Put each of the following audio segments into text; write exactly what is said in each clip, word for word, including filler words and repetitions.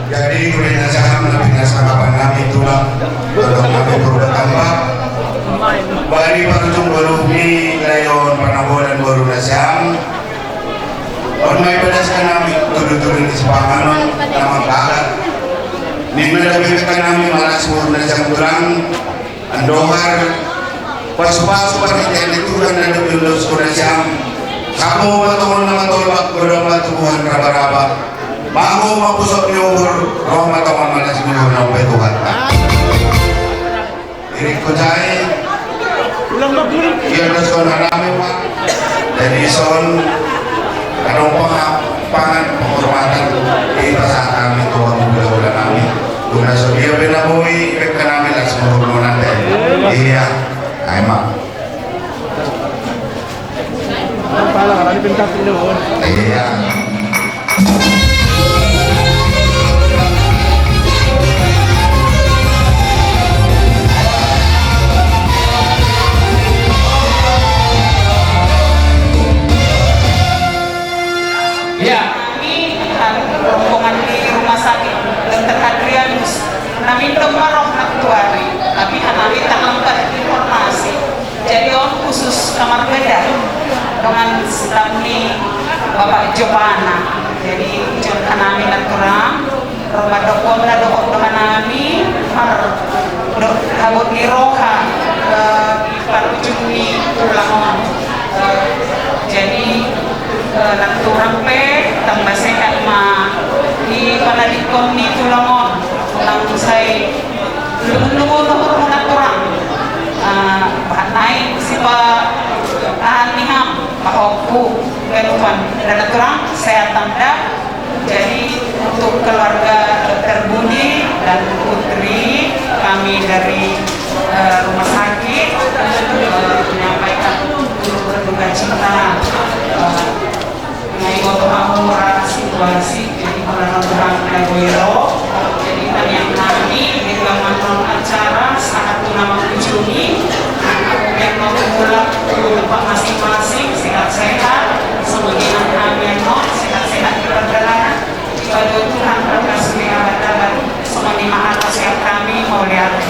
Jadi, kulit na siyam na pinasakapan namin tulang, tulong namin puro tambak. Bali, parujung balu ni layon panabolan baru na siyam. On may padas ka namin, tudu-tudu ni si panganon, na magbagat. Ni na labi ka namin, malas mo na siyam tulang. Andohar, pasu-pasu pa rin yan, ito ka na nagduldos ko na siyam. Kamu matungon na matulbak, gudang matubuhan raba-raba. Bago mapusok ni umur, roh matungon malas ni umur na upay Tuhan. Diri ko jay, Ulang magulang. Iya, das ko na namin, ma. Jadi, son, anong pang-, pangan, penghormatan, kita sa kami, Tuhan, gula-gula kami. Guna so dia pinabuhi, ipit ka namin, las mo natin. Iya. Ay, ma. Pala, ano pintas ino? Iya. Ya. Kami, rombongan di Rumah Sakit dokter Hadrianus, namin dong maroh na tuari, tapi hanami tak lambat informasi. Jadi, on khusus kamar bedah dengan staf ni Bapak Jopana. Jadi, jon hanami na turang, roba dokon na dokon do hanami, mar do, habot ni roha, eh, parujung ni tulang on. Eh, jadi, eh, na turang pe, tambah sehat ma di panadikon ni tulang on. Tulang sai Lumun-lumun nuhur mu na turang. Ah, bahat nai sipa ahan ni ham, ba oku, ganupan. Dan na turang, sehat tanda. Jadi, untuk keluarga dokter Budi dan Putri, kami dari, eh, rumah sakit, eh, menyampaikan turut berduka cita, eh, Ngai waktu aku merasa situasi, jadi pernah orang Dagoiro. Jadi, taniang kami di tengah acara saat tu nama kunjungi, yang mau pulang ke tempat masing-masing, sehat-sehat, semuanya kami yang mau sehat-sehat di perjalanan. Kepada Tuhan berkasih abad-abad, semuanya maha kasih kami mau lihat.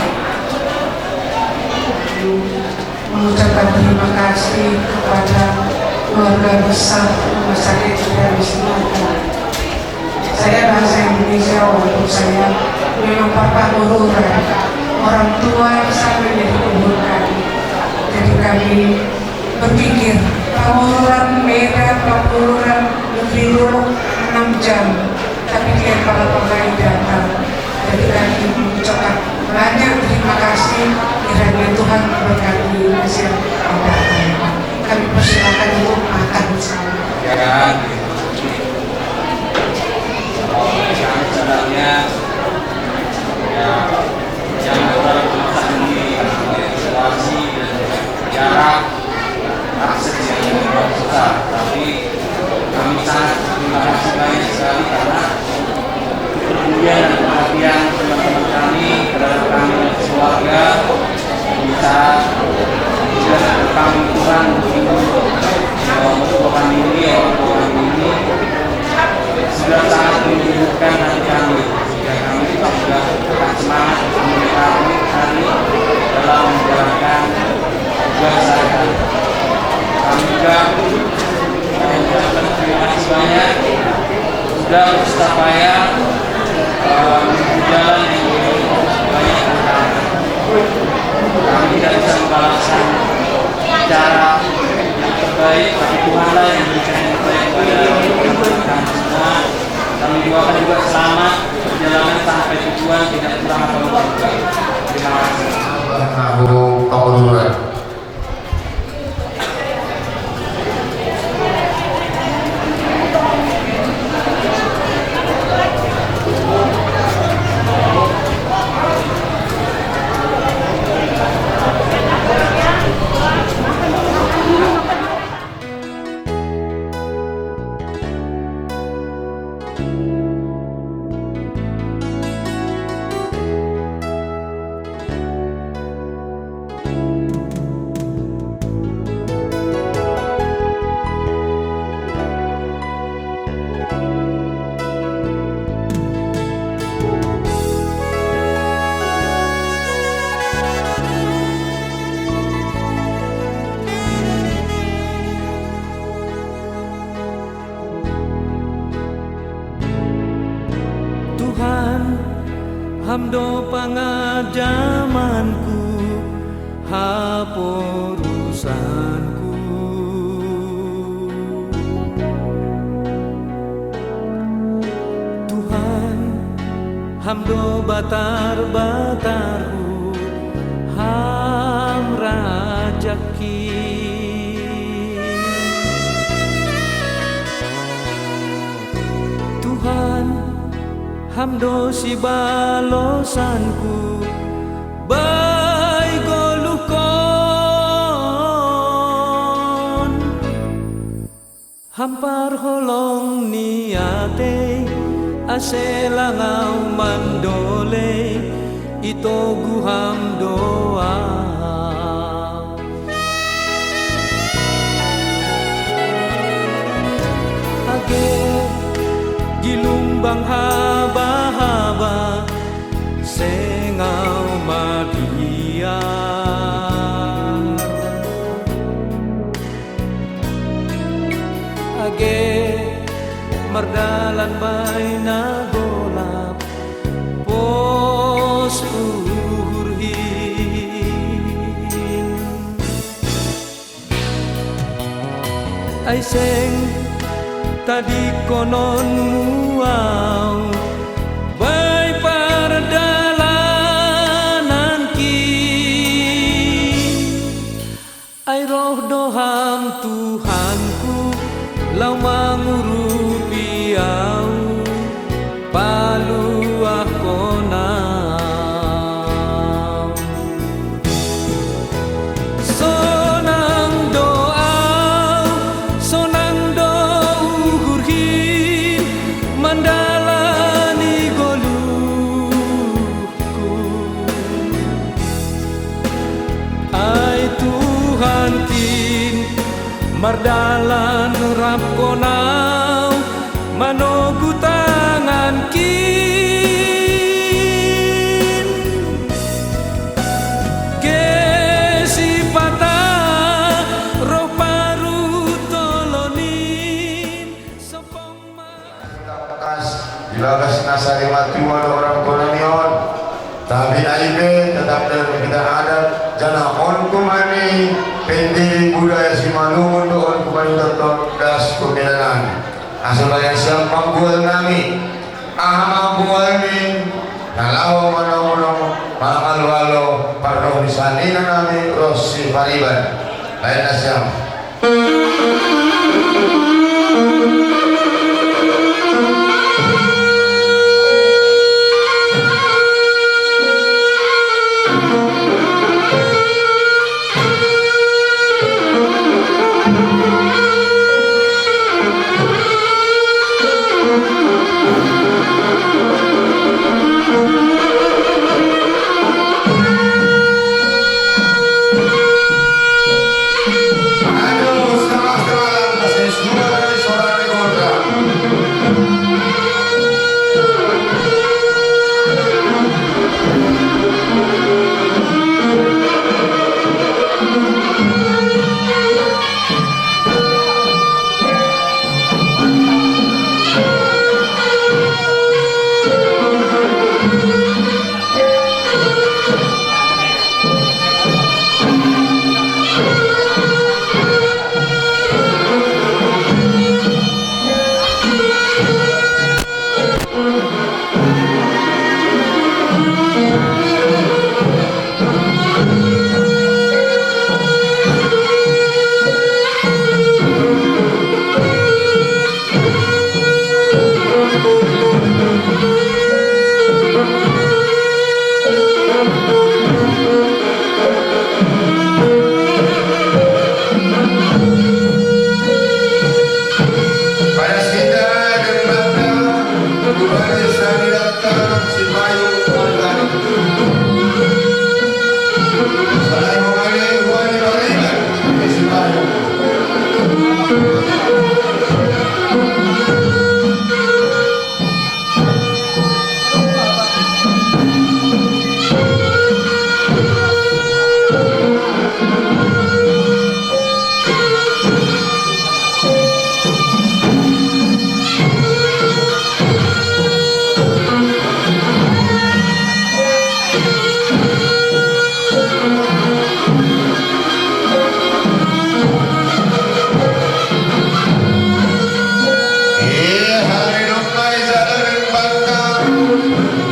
Mengucapkan terima kasih kepada keluarga besar Rumah Sakit Indonesia. Saya bahasa Indonesia walaupun saya memang papa gururan, orang tua sampai jadi kuburan. Jadi kami berpikir, Pamururan Medan, Pamururan lebih dulu enam jam, tapi dia kalau pemain datang. Jadi kami mengucapkan banyak terima kasih, kiranya Tuhan memberkati hasil ibadah kami. Kami persilakan untuk makan bersama. Ya, sebenarnya, ya, yang orang ini, situasi dan jarak, akses yang memang susah, tapi kami sangat terima kasih banyak sekali karena kepedulian dan perhatian teman-teman kami terhadap kami dan keluarga di saat sudah kami Tuhan untuk, eh, untuk kami ini, orang tua kami ini sudah sangat menyibukkan hati kami, sehingga kami juga akan semangat menyambut hari dalam menjalankan tugas saya. Kami juga mengucapkan terima kasih banyak sudah bersusah payah, eh, menempuh jalan yang banyak tantangan. Kami tidak bisa membalaskan cara yang terbaik, tapi Tuhanlah yang memberikan yang terbaik pada kami semua. Kami doakan juga selamat perjalanan sampai tujuan, tidak kurang apa-apa. Terima kasih. Tahu, tahu dulu, ya. Ham do pangajamanku, haporusanku. Tuhan, Ham do batar-batarhu, Ham rajakki. Tuhan, Ham do sibalosanku, bai goluhkon. Ham parholong ni atei, ase lang ahu mandolei, itogu Ham do ahu. Age gilumbang haba-haba, seng ahu madiar. Age mardalan bai na golap, pos uhurhin. Ai seng tadingkononmu ahu bai pardalanankin. Ai roh do Ham Tuhanku, laho mangurupi ahu, paluahkon ahu. Sonang do ahu, sonang do uhurhin, mandalani goluh. Ai Tuhankin, mardalan rapkon ahu, manogu tangankin. Gesipata roh parutolonin, sompong ma- Di bagas na sari matua do orang tua nami on. Tapi ai pe tetap dalam kita adat, janah on kuman i pendiri budaya Simalungun do on kuman i tongtong das kumilanan. Asa baya siap panggual nami. Aha ma gualmi, na laho manomu-nomu, manangalo-alo parroh ni sanina nami ronsi pariban. Baen nasiam.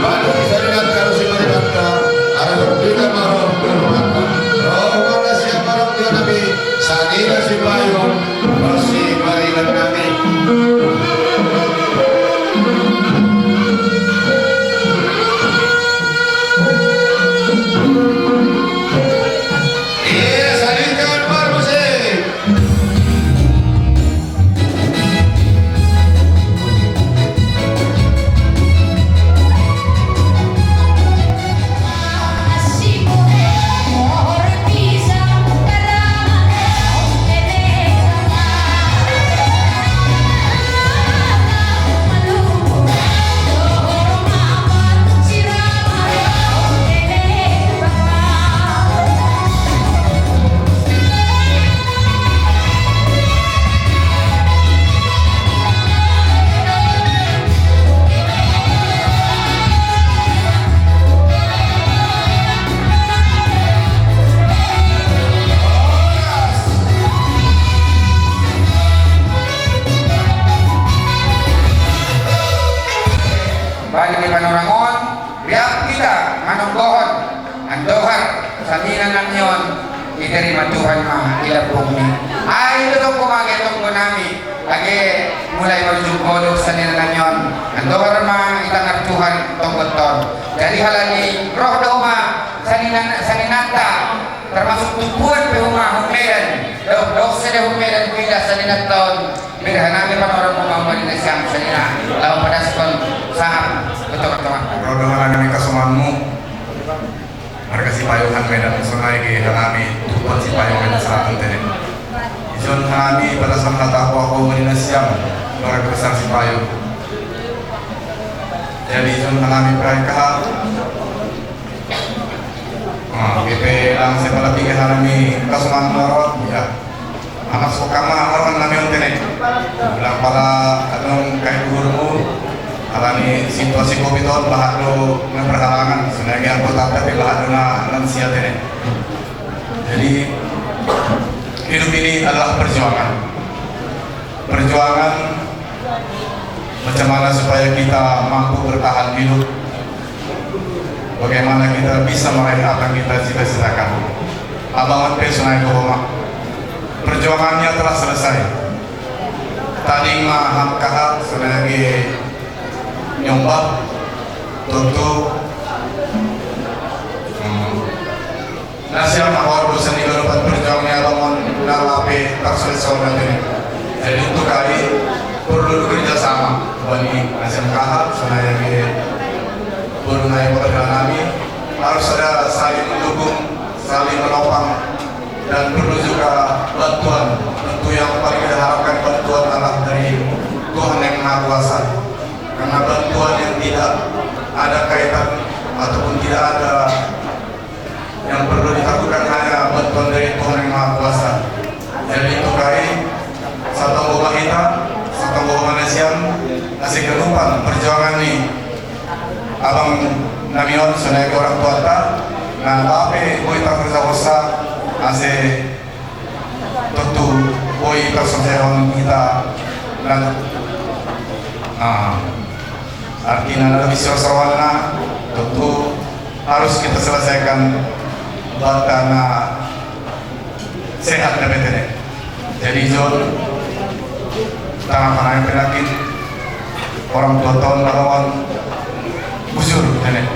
Panu sa liwat karo si Maribatta, ara berdua maro berhormat. Roh mana siapa roh dia nabi, sanira si payung, roh si marilan nabi. Iya, salingkan baru sih. Balik di Panorangon, riap kita manunggohon, andohar, sanina namion, diterima Tuhan ma ila pungni. Ai, lo tong kumage tong gonami, age mulai marujung kodo sanina namion, andohar ma itangar Tuhan tong beton. Jadi halani roh doma sanina, saninanta, termasuk tubuhan pe uma hon Medan, dok, dok sede hon Medan, pindah sanina taon, Beda hanami pan orang pemampuan Indonesia misalnya, lawan pada sekon saham, betul, betul. Rodo hanami kasomanmu, marga Sipayung han Medan sonai ge hanami tupan Sipayung Medan Selatan tene. Isun hanami pada sana tak aku aku Indonesia, marga besar Sipayung. Jadi isun hanami perai kahal. Nah, G P lang sepala tiga hanami kasomanmu, ya. Anak sokama orang nami ontene. Bilang pala adong kai gurmu, alani situasi covid on bahat do na berhalangan, sebenarnya anggota tapi bahat do na lansia tene. Jadi hidup ini adalah perjuangan. Perjuangan macam mana supaya kita mampu bertahan hidup. Bagaimana kita bisa meraih apa yang kita cita-citakan. Abang P sonai Kohoma. Perjuangannya telah selesai. Tading ma ham kahal sonai ge nyombah. Tentu. Hmm. Nasiam ahor dosen di garupat perjuangan ya bangun nalape taksulit sauna tene. Jadi untuk kali perlu kerja sama. Bani nasiam kahal sonai ge perlu naik pekerjaan kami harus ada saling mendukung, saling menopang, dan perlu juga bantuan. Tentu yang paling kita harapkan bantuan Allah dari Tuhan yang Maha Kuasa. Karena bantuan yang tidak ada kaitan ataupun tidak ada yang perlu ditakutkan hanya bantuan dari Tuhan yang Maha Kuasa. Jadi untuk kami, satu goma kita, satu goma nasiam, nasi kenupan perjuangan nih. Abang namion sonai orang tua ta, nah bape boy tak kerja hosa, ase tentu boy tak selesai kita, dan, ah, artinya lebih sewa-sewana, tentu harus kita selesaikan batana sehat na betene. Jadi John, tangan panai penyakit orang tua tahun lawan busur tene.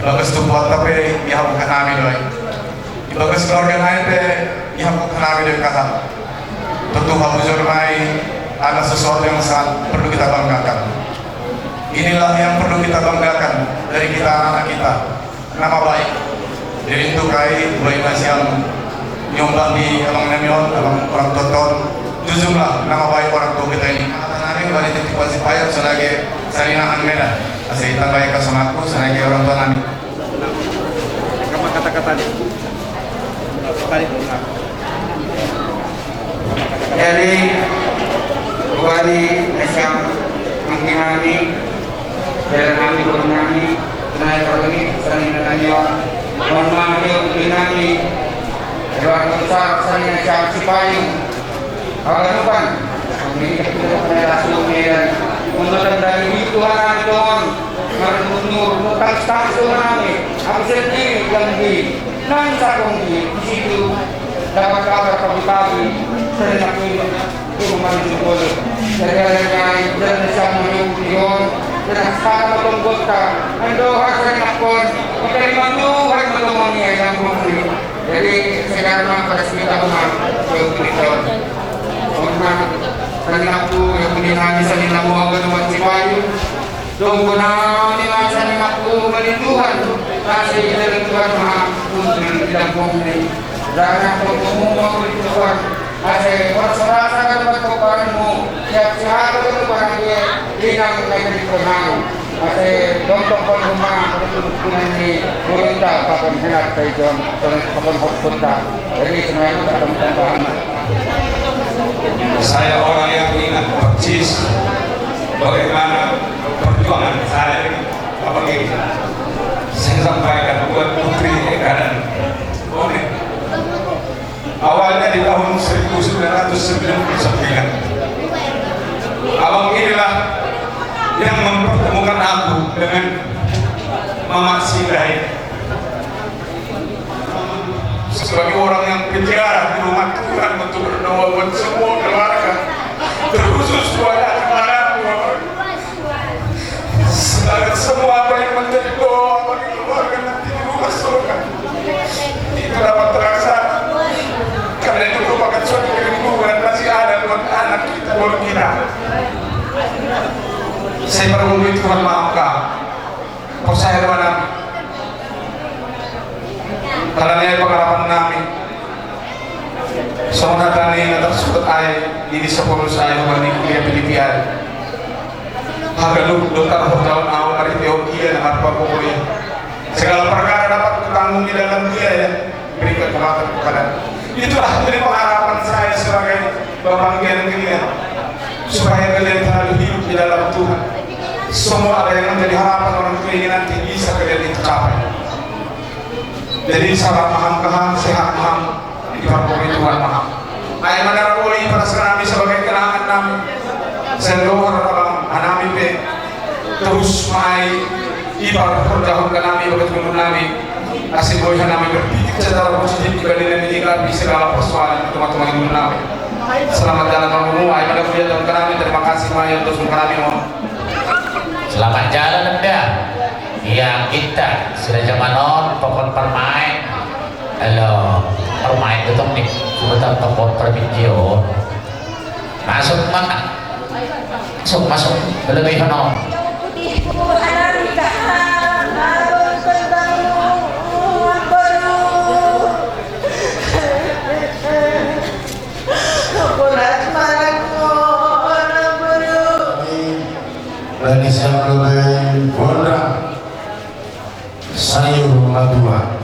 Ibagas tu buat tapi ya bukan nami doi. Ibagas keluarga nai pe ya bukan nami doi kata. Tentu habujur nai adalah sesuatu yang sangat perlu kita banggakan. Inilah yang perlu kita banggakan dari kita anak kita. Nama baik. Jadi untuk kai baik nasiam nyombang di abang namion, abang orang toton. Jujurlah nama baik orang tua kita ini. Kata nami balik titik payah sonai ge sarina angmena. Asal kita baik kasonaku sonai ge orang tua nami. Kamu kata-kata nih. Tadi. Jadi, wali nasiam mungkin nami, jalan nami, guru nami, naik pergi, sering nanya, mohon maaf, yuk, nami, keluarga besar, sering nasiam Sipayung, Paganupan, ini kita punya langsung, ya, untuk dari Tuhan, Tuhan, Saksi kami, aku sendiri yang di nang sakong di situ dapat kabar pagi-pagi, sering aku ini rumah di Jempol. Jadi ada yang jalan siang menunggu di hon, dan sekarang matong kota, ando harus sering akon, kita lima tuh harus matong yang menunggu. Jadi sekarang pada sekitar rumah, rumah, rumah, sering aku yang punya nangis, sering aku awal rumah Cipayu. Tunggu nami masa ni aku bani Tuhan, kasi jalan Tuhan maha untuk di kampung ini. Rana pun umum aku di Tuhan, kasi rasa-rasa dapat koparanmu, siap sihat dapat koparan dia, inang naik di Tuhan. Kasi dontong pun rumah, aku ni urunta, pakon henat kaijon, pakon hokpunta. Jadi semuanya tak teman-teman. Saya orang yang ingat persis bagaimana perjuangan saya, apalagi saya sampaikan buat Putri Eka dan Bonek. Awalnya di tahun seribu sembilan ratus sembilan puluh sembilan, abang inilah yang mempertemukan aku dengan Mamak Sirait. Sebagai orang yang penjara di rumah Tuhan untuk berdoa buat semua keluarga, terkhusus buat anak-anakku. Sekarang semua apa yang menjadi doa bagi keluarga nanti di rumah surga itu dapat terlaksana. Karena itu merupakan suatu kerinduan masih ada buat anak kita, buat kita. Saya perlu itu, mohon maaf, Kak. Percaya mana? Karena ini pengharapan kami. Semua tani yang tersebut ai ini sepuluh saya bani kuliah pendidikan. Hagalup dokter hotel awal dari teologi dan apa pokoknya. Segala perkara dapat bertanggung di dalam dia, ya. Berikan kekuatan kepada. Itulah jadi pengharapan saya sebagai bapak kalian, supaya kalian selalu hidup di dalam Tuhan. Semua apa yang menjadi harapan orang tua ini nanti bisa kalian itu capai. Jadi sabar maham kaham, sehat maham, di parpuri Tuhan maham. Ai manara oli paras kami sebagai kenangan kami. Sendor abang anami pe terus mai ibar perjahun kami begitu nami. Asik boy kami berpikir secara positif dibandingkan menyikapi segala persoalan teman-teman nami. Selamat jalan kamu, ai mana kuliah dan kami, terima kasih mai untuk kami mau. Selamat jalan dah. Iya, kita sudah zaman on, pokok permain. Halo, permain betul nih. Sebentar, pokok permijio. Masuk, Mak. Masuk, masuk. Lebih no. Dari Sablogai Gondang Sayur Madura.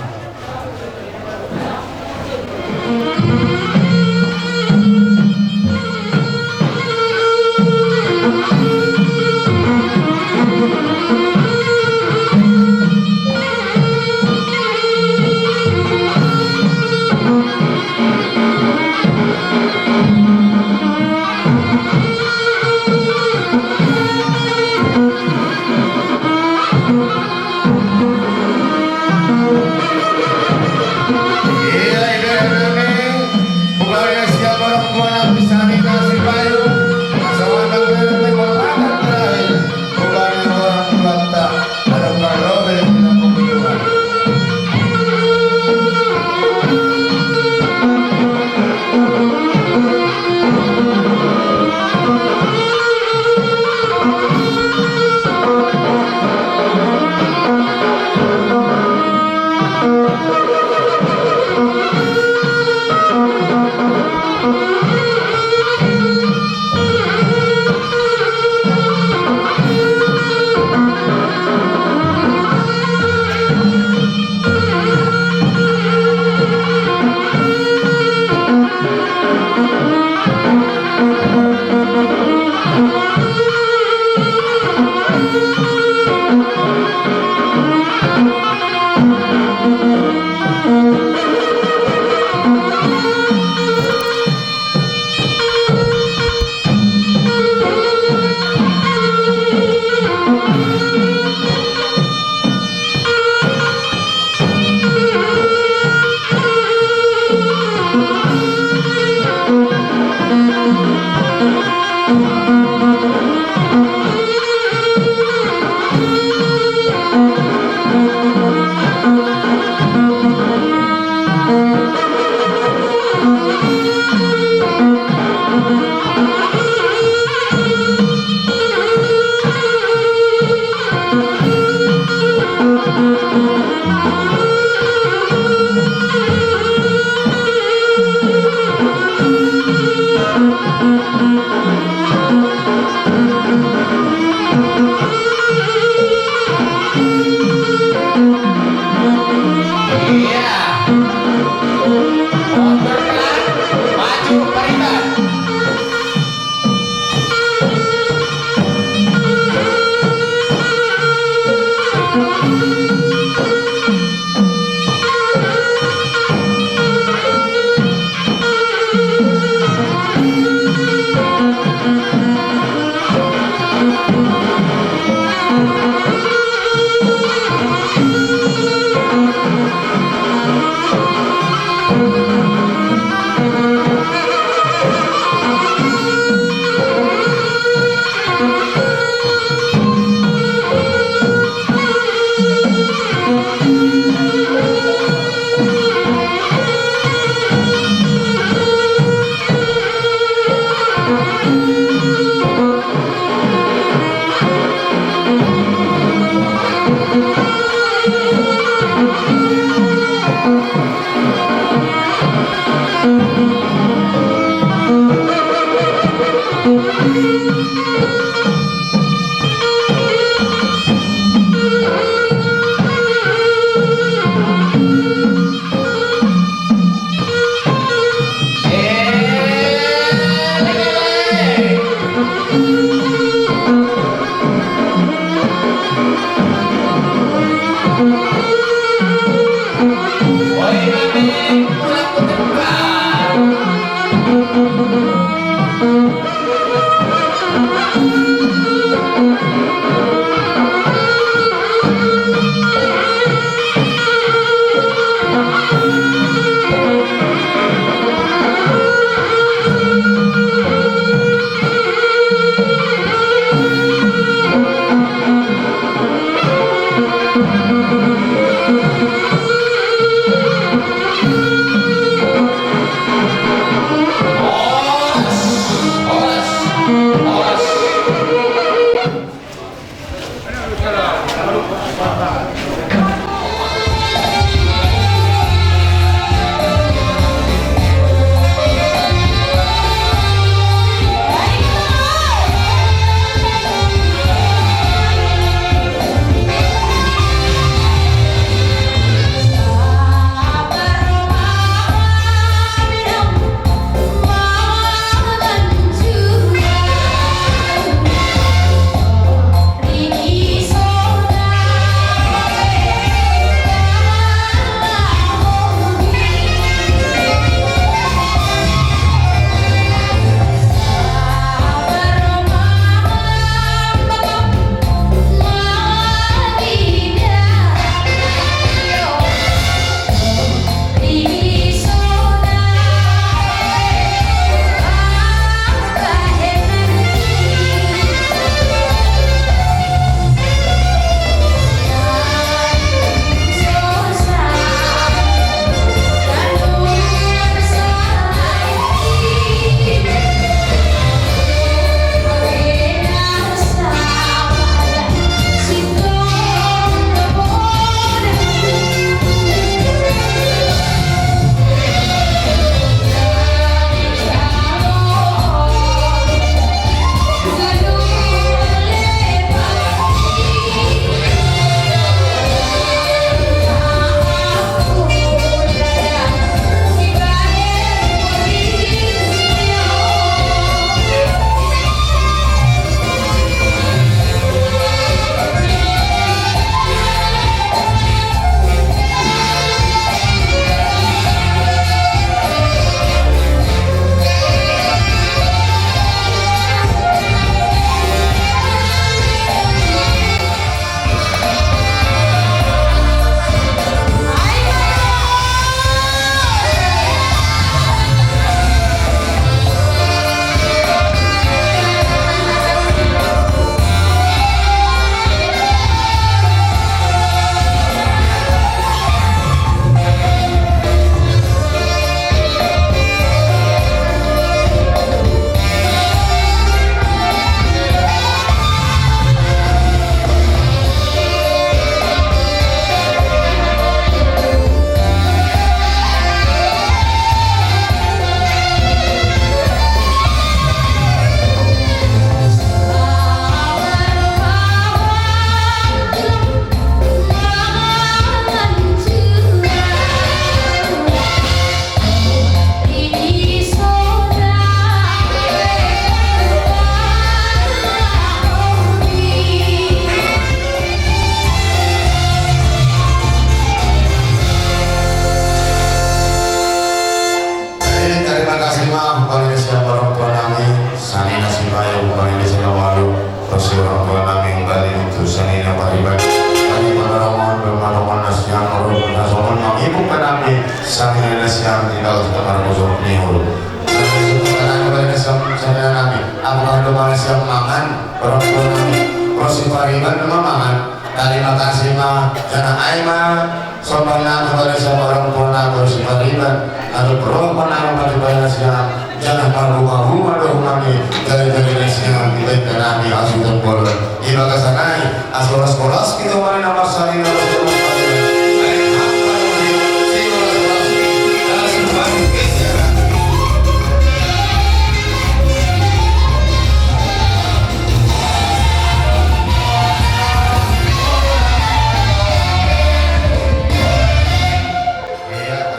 Jadi, tarima kasih mah, kepada siapa orang tua nami, sani nasi bayu, kepada siapa walu, pasti orang tua nami, kembali untuk sani napa ribat. Kami para rombongan, para rombongan nasi yang orang tua nami, ibu nami, sani nasi yang tidak usah para musuh nihul. Kami suka kami, kembali nasi yang sani nami, apa ada mana siang mangan, orang tua nami, pasti pariban nama mangan. Tarima kasih mah, janah ai mah, sombana kepada sama orang tua nami, pasti pariban, anu pro pernah kepada saya, janah marbunga-bunga doh kami, dari-dari nasi yang kita nami asuh tempol. Ibaga sanai, asuh sekolah kita mana nama sari nama sekolah.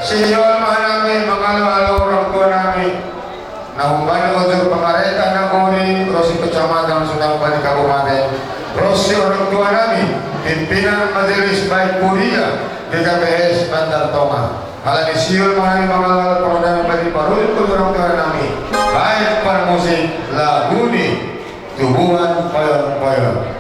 Senior mah nami, mangalo-alo orang tua nami. Nah, umpama untuk pemerintah nagori, terus di kecamatan, sudah umpama di kabupaten, terus si orang tua nami, pimpinan majelis baik kuria di K P S Bantar Tonga. Kalau di siul mah nami, mangalo-alo perundang bagi paruntuk orang tua nami, baik per musik, lagu ni, Tubuhan Poyon-poyon.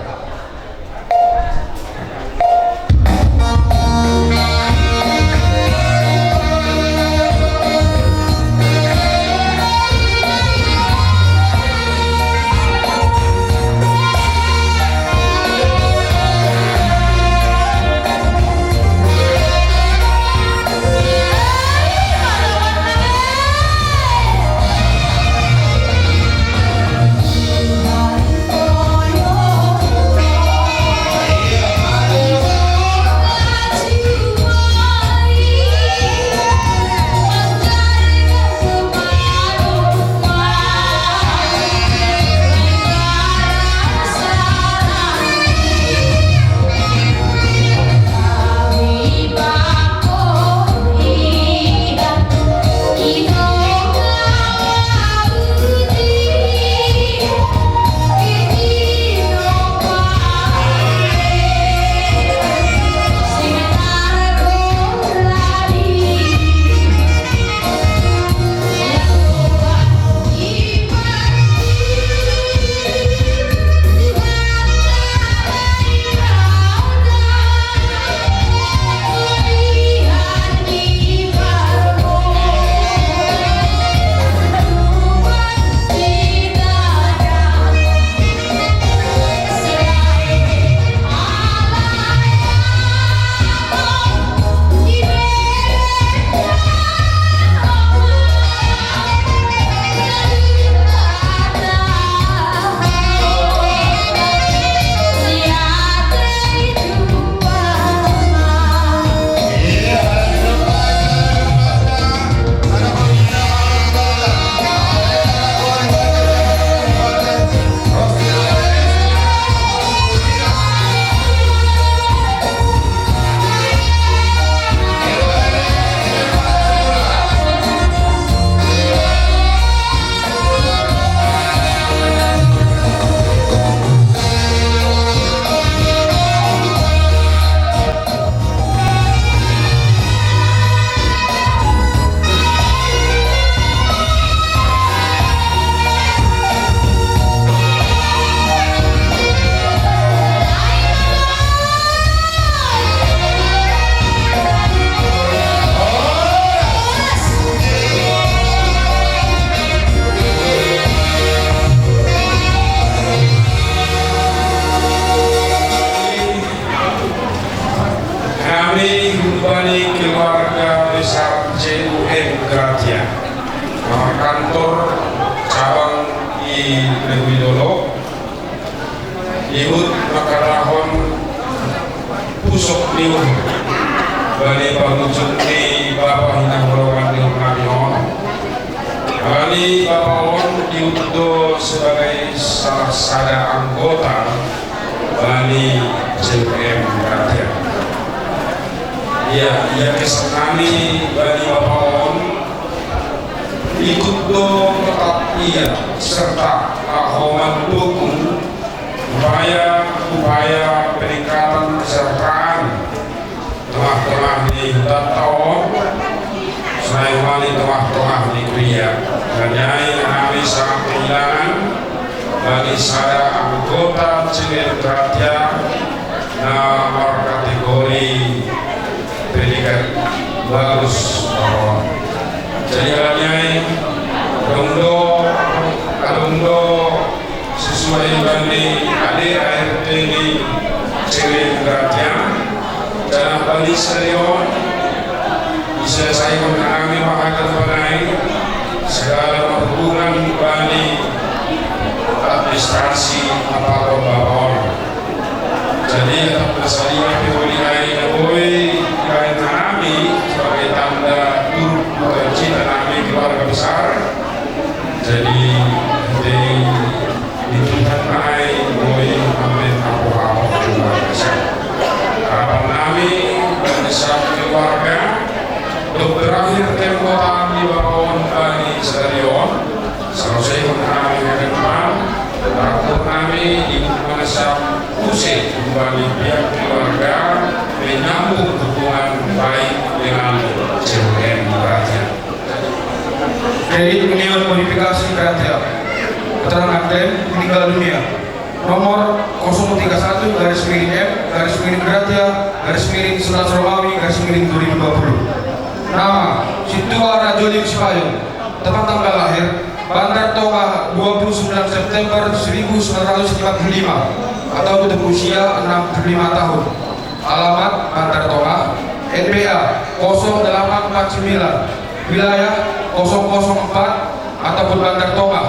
Ihut makalahon pusuk ni uhur bani pangujung ni Bapa Hinang Bolongan ni uhur nami on. Bani Bapa on ihut do sebagai salah sada anggota bani C U M Gratia. Ia, ia kesan nami bani Bapa on, ikut do tetap ia serta laho mandukung upaya-upaya peningkatan kesejahteraan tengah-tengah ni huta on, sonai ma di tengah-tengah ni kuria. Hanya nami sangat kehilangan bagi sada anggota C U M Gratia na markategori predikat bagus. Jadi alani ai, adong do, adong do sesuai bani A D A R T ni C U M Gratia, janah bani sadari on, diselesaikan nami ma haganupan ai, segala marhubungan bani administrasi aparatur on. Jadi, tetap na sadia pe boi ai na boi dibaen nami sebagai tanda turut duka cita nami keluarga besar. Jadi, di, di Tuhan ma ai boi mambaen apoh-apoh keluarga besar. Harapan nami, bani sab keluarga, dob berakhir keanggotaan ni Bapa on bani sadari on, salosehon nami haganupan, rangkup nami di mana sab use humbani pihak keluarga menyambung hubungan baik dengan C U M Gratia. Kredit Union Modifikasi Gratia. Keterangan klaim meninggal dunia nomor kosong tiga satu garis miring M garis miring Gratia garis miring sebelas Romawi garis miring dua ribu dua puluh. Nama, Sintua Rajolin Sipayung. Tempat tanggal lahir, Bantar Tongah, dua puluh sembilan September seribu sembilan ratus lima puluh lima, atau untuk usia enam puluh lima tahun. Alamat, Bantar Tongah, N P A kosong delapan empat sembilan, wilayah kosong kosong empat, ataupun Bantar Tongah.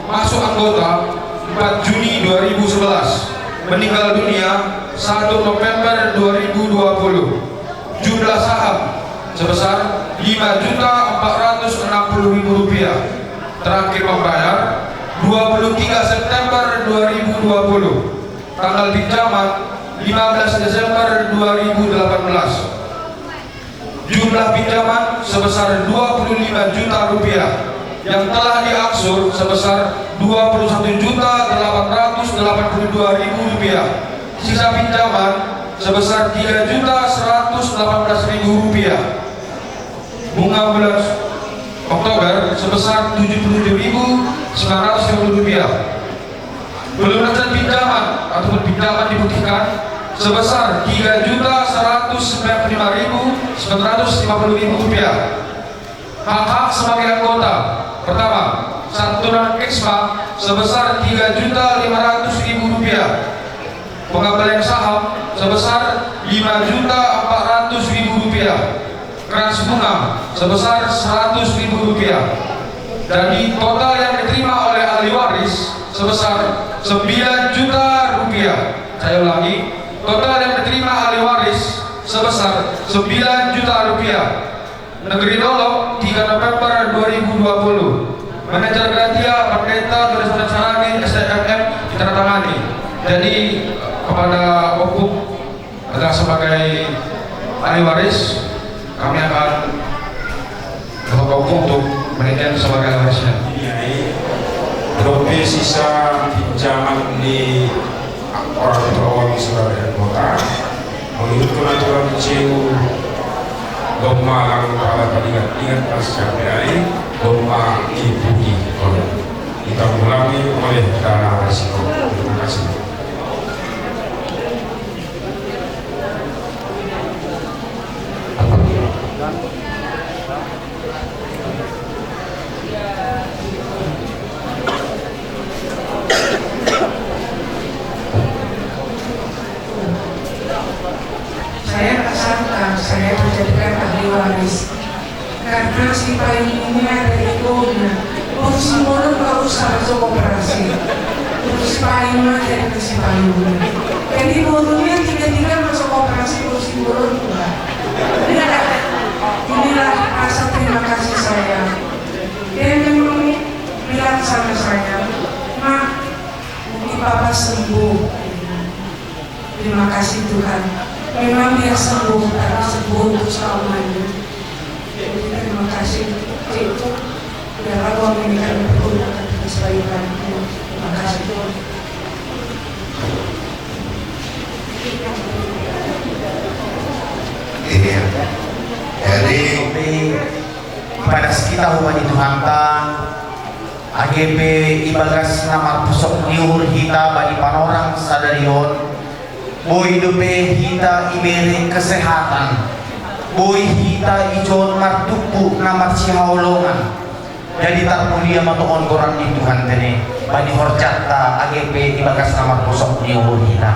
Masuk anggota empat Juni dua ribu sebelas, meninggal dunia satu November dua ribu dua puluh. Jumlah saham sebesar lima juta empat ratus enam puluh ribu rupiah. Terakhir membayar dua puluh tiga September dua ribu dua puluh. Tanggal pinjaman lima belas Desember dua ribu delapan belas. Jumlah pinjaman sebesar dua puluh lima juta rupiah, yang telah diangsur sebesar dua puluh satu juta delapan ratus delapan puluh dua ribu rupiah. Sisa pinjaman sebesar tiga juta seratus delapan belas ribu rupiah. Bunga bulan Oktober sebesar tujuh puluh tujuh ribu sembilan ratus lima puluh rupiah. Pelunasan pinjaman ataupun pinjaman diputihkan sebesar tiga juta seratus sembilan puluh lima ribu sembilan ratus lima puluh ribu rupiah. Hak-hak sebagai anggota. Pertama, santunan Krisma sebesar tiga juta lima ratus ribu rupiah. Pengembalian saham sebesar lima juta empat ratus ribu rupiah. Keras bunga sebesar seratus ribu rupiah. Jadi, total yang diterima oleh ahli waris sebesar sembilan juta rupiah. Saya ulangi, total yang diterima ahli waris sebesar sembilan juta rupiah. Negeri Dolok, tiga November dua ribu dua puluh. Manajer Gratia, Pendeta Tulisan Sarani, S M M, ditandatangani. Jadi, kepada Ompung, adalah sebagai ahli waris, kami akan Bapak Ompung untuk manajer sebagai ahli warisnya. Ini, ini, profesi sa pinjaman di orang tua sebagai anggota. Mangihut aturan C U, domma lang pala paningat-ingat pas capek ai, domma ipuji. Ditanggulangi oleh dana risiko. Terima kasih. Saya tak sangka saya dijadikan ahli waris. Karena si Payung ini ada egonya. Posisi bodoh nggak usah masuk operasi. Kursi payung aja, kursi payung. Jadi borunya tiga-tiga masuk koperasi kursi burung. Inilah, inilah rasa terima kasih saya. Dia memang bilang sama saya, "Mak, mungkin Papa sembuh." Terima kasih Tuhan. Memang dia sembuh, tapi sembuh untuk selamanya. Jadi terima kasih, Cik. Biarlah uang ini kami pergunakan untuk kebaikan. Terima kasih. Iya. Jadi, pada kita umat Tuhanta, age pe ibagas na marpusok ni uhur hita bani panorang sadari on, boi dope hita ibere kesehatan, boi hita ijon martumpu na marsihaholongan. Jadi tarmulia ma tongon goran ni Tuhan tene bani horjanta age pe ibagas na marpusok ni uhur hita.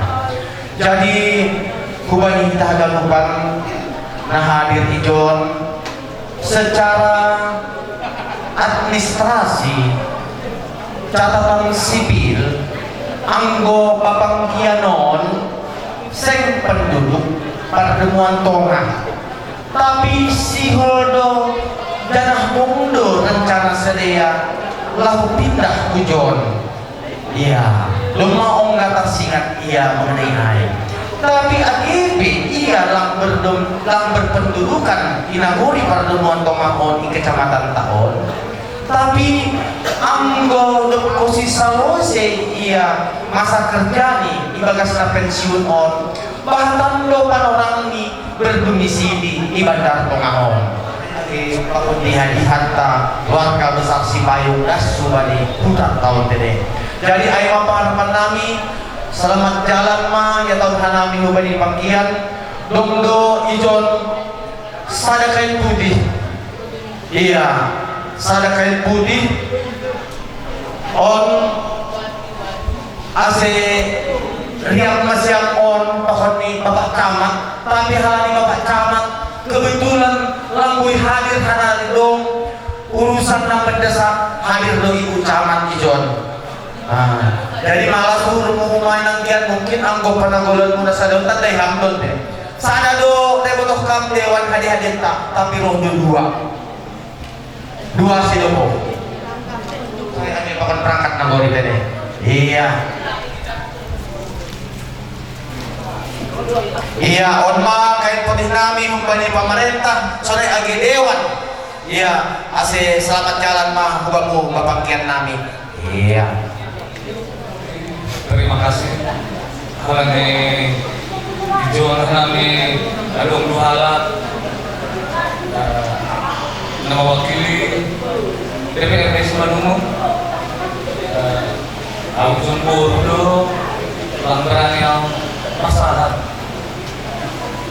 Jadi hubani hita haganupan na hadir ijon, secara administrasi, catatan sipil, anggo papanggian on seng penduduk pardomuan tonga. Tapi sihol do, janah mung do rencana sidea laho pindah hujon. Ia domma ongga tarsingat ia mengenai ai. Tapi age pe ia lang berdom lang berpendudukan i nagori pardomuan tonga on i kecamatan ta on. Tapi anggo dob kosi salose ia masa kerjani i bagas na pensiun on, bahatan do panorangni berdomisili i Bandar Tonga on. Pakon di hadihatta keluarga besar Sipayung das subani huta taon tene. Jadi ai ma pangarepan nami, selamat jalan ma ia taon hanami hubani pangkian. Dong do ijon sada kain putih. Ia sada kain putih on ase riak masiang on pakon ni Bapak Camat, tapi halani Bapak Camat kebetulan lang boi hadir hanari dong urusan na mendesak, hadir do ibu camat ijon. Ah, jadi malas uhurmu humain anggian mungkin anggo panagolonmu na sada on tandai ham don de. Sada do dai botoh kam dewan hadiah-hadiahta, tapi roh do dua. Dua si dopo. Saya hanya pakan perangkat nagori tadi. Iya. Iya, on ma kain putih nami humbani pamarentah, sonai age dewan. Iya, ase selamat jalan ma hubamu bapangkian nami. Iya. Terima kasih. Halani ijon nami adong duhala na mewakili D P R D Simalungun. Au jumbo do lang berani au masalah.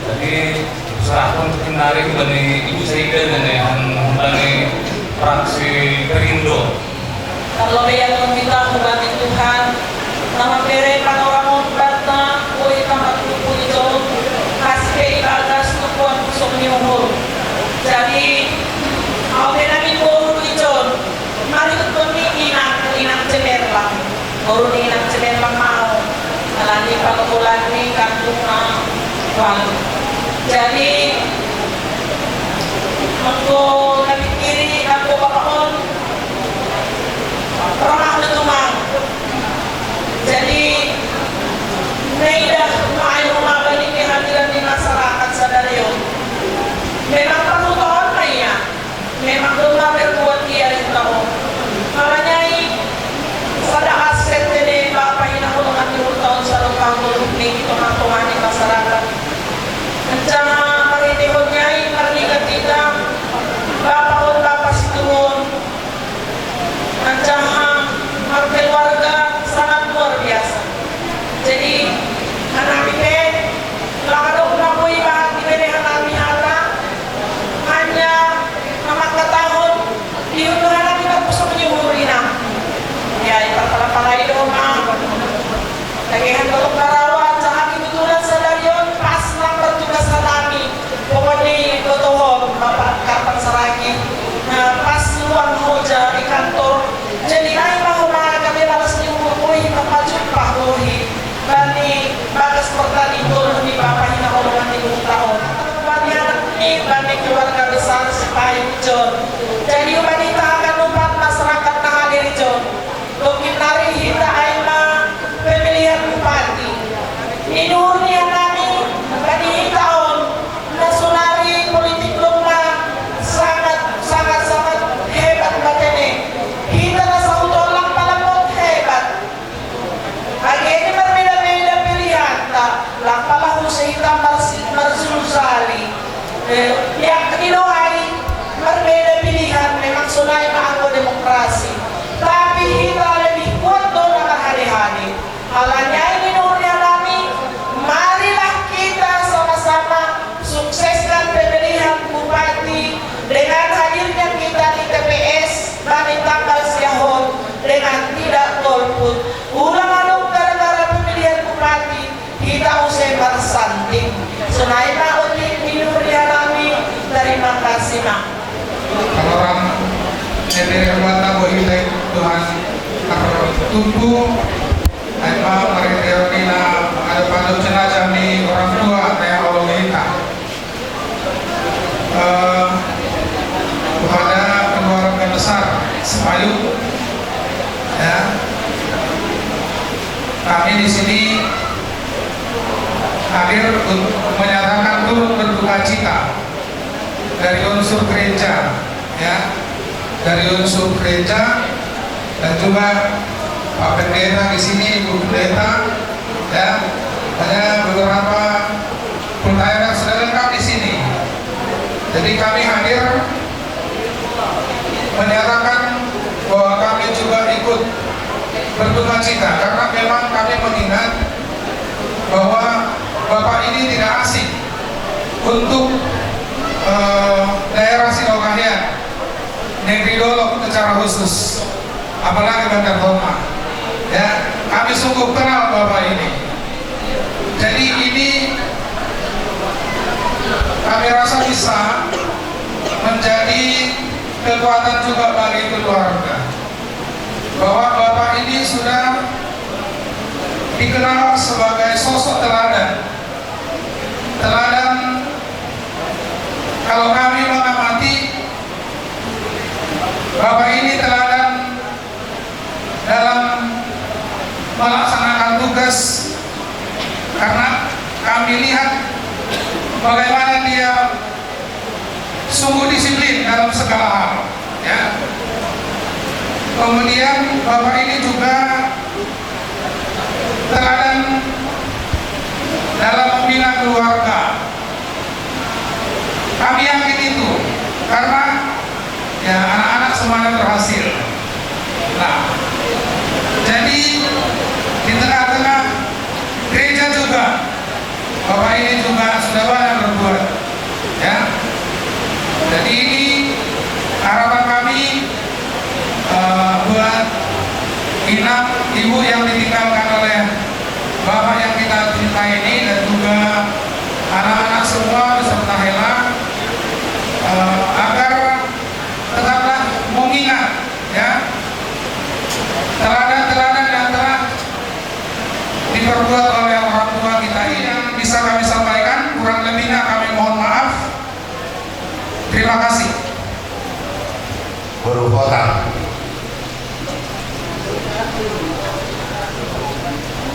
Jadi serahkan untuk nari bani ibu Saida dan yang bani fraksi Perindo. Kalau dia meminta hubungan Tuhan, nama bere panorang batna, ui nama tupu itu, kasih ibadah tukuan kusuk nyuhur. Jadi, au bere nami boru ijon, mari tutup inang, inang cemerlang. Boru ni inang cemerlang mau, alani panukulan ni kandung walu. Jadi, mengko nami kiri, mengko bapak on, Rohakna tumang. Jadi naidah ma ai rumah bani kehadiran di masyarakat sadari on. Memang perlu tohon ma ia. Memang domma berbuat ia di tahu. Makanya i sada aset jadi bapa ina hulungan di tahun selalu kau ni kita mampu di masyarakat. Rencana hita marsi-, marsulusali. Eh, ya, ini dohai, marbeda pilihan, memang sonai ma anggo demokrasi. Tapi hita lebih kuat do na marhade-hade. Alani i, ninna hami, marilah kita sama-sama sukseskan pemilihan bupati dengan hadirnya kita di T P S bani tanggal sia on dengan tidak golput. Ulang adong gara-gara pemilihan bupati, hita muse marsanting. Sonai ma otik ni huria nami, terima kasih ma. Kalau orang N D R Batak, boh, hita Tuhan tertumpu, ai ma marhite on i na mengadop-adop jenazah ni orang tua na olo hita. Eh, kepada keluarga besar Sepayu, ya, kami di sini hadir untuk menyatakan turut berduka cita dari unsur gereja, ya, dari unsur gereja dan juga Pak Pendeta di sini, Ibu Pendeta, ya, hanya beberapa pun akhirnya sudah lengkap di sini. Jadi kami hadir menyatakan bahwa kami juga ikut berduka cita karena memang kami mengingat bahwa Bapak ini tidak asing untuk, eh, daerah Sinokahean, Negeri Dolok secara khusus, apalagi Bantar Toga. Ya, kami sungguh kenal Bapak ini. Jadi ini kami rasa bisa menjadi kekuatan juga bagi keluarga. Bahwa Bapak ini sudah dikenal sebagai sosok teladan. Teladan, kalau kami mengamati, Bapak ini teladan dalam melaksanakan tugas, karena kami lihat bagaimana dia sungguh disiplin dalam segala hal, ya. Kemudian Bapak ini juga teladan dalam membina keluarga. Kami yakin itu karena, ya, anak-anak semuanya berhasil. Nah, jadi di tengah-tengah gereja juga, Bapak ini juga sudah banyak berbuat, ya. Jadi ini harapan kami, eh, buat inang ibu yang ditinggalkan oleh Bapak yang kita cintai ini dan juga anak-anak semua beserta Hela, eh, agar tetaplah mengingat, ya, teladan-teladan yang telah diperbuat oleh orang tua kita ini. Yang bisa kami sampaikan, kurang lebihnya kami mohon maaf. Terima kasih. Boru Potang.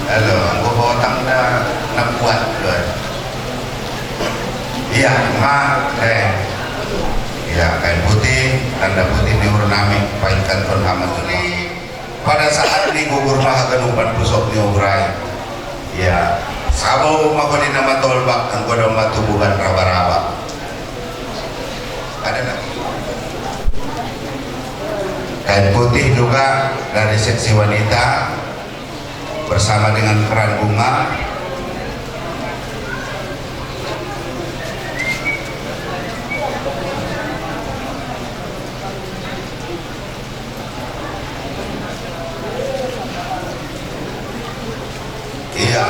Halo, anggo Potang da na kuat do. Ia ma, eh. Ia, kain putih, tanda putih ni uhur nami, paingathon hamu tu. Pada saat ni gugur ma haganupan pusok ni uhur i. Ia, sabo ma holi na matolbak, anggo adong ma tubukan raba-raba. Ada lagi. Kain putih juga dari seksi wanita bersama dengan keran bunga. Iya.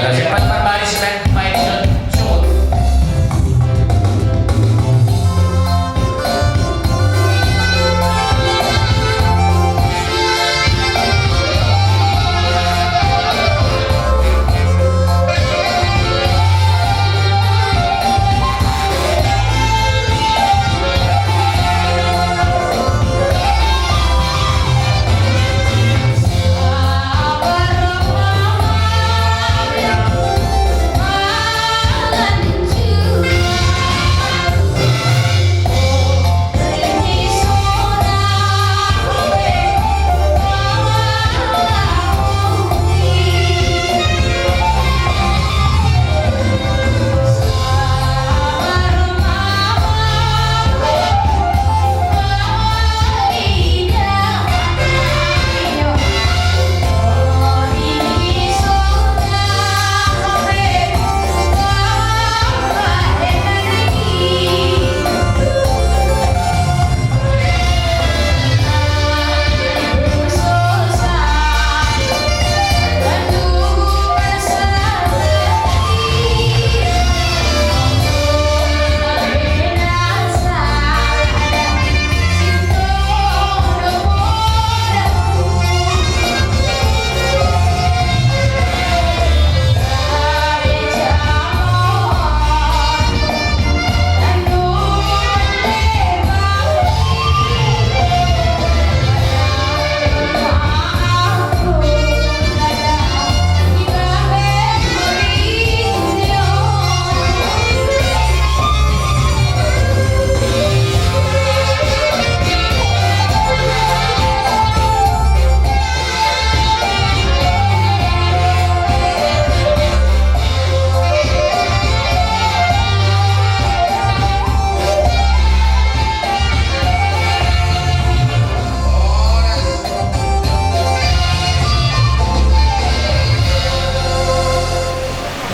Cepat berbaris dan main sungut.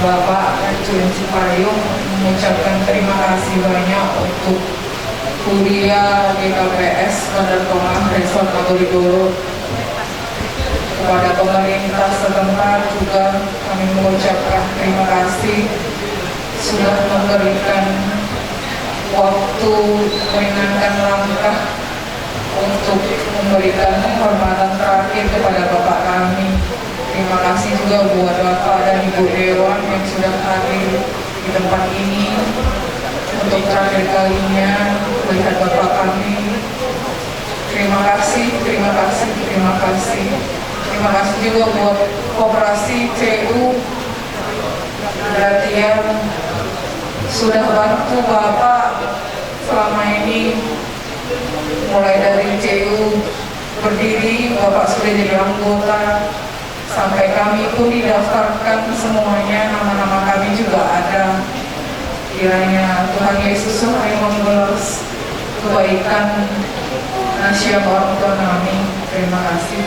Bapak Rancun Cipayung mengucapkan terima kasih banyak untuk Kuria G K P S Bandar Tongah Resort Nagori Dolo. Kepada pemerintah setempat juga kami mengucapkan terima kasih sudah memberikan waktu, meringankan langkah untuk memberikan penghormatan terakhir kepada Bapak kami. Terima kasih juga buat Bapak dan Ibu Dewan yang sudah hadir di tempat ini untuk terakhir kalinya melihat Bapak kami. Terima kasih, terima kasih, terima kasih. Terima kasih juga buat Koperasi C U Gratian sudah bantu Bapak selama ini, mulai dari C U berdiri, Bapak sudah jadi anggota, sampai kami pun didaftarkan semuanya, nama-nama kami juga ada. Kiranya Tuhan Yesus selalu membalas kebaikan nasib orang tua kami. Terima kasih.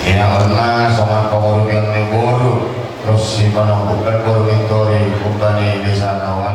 Ina erna songon pangurupion ni boru, terus si panongkupan boru mintori umpani desa na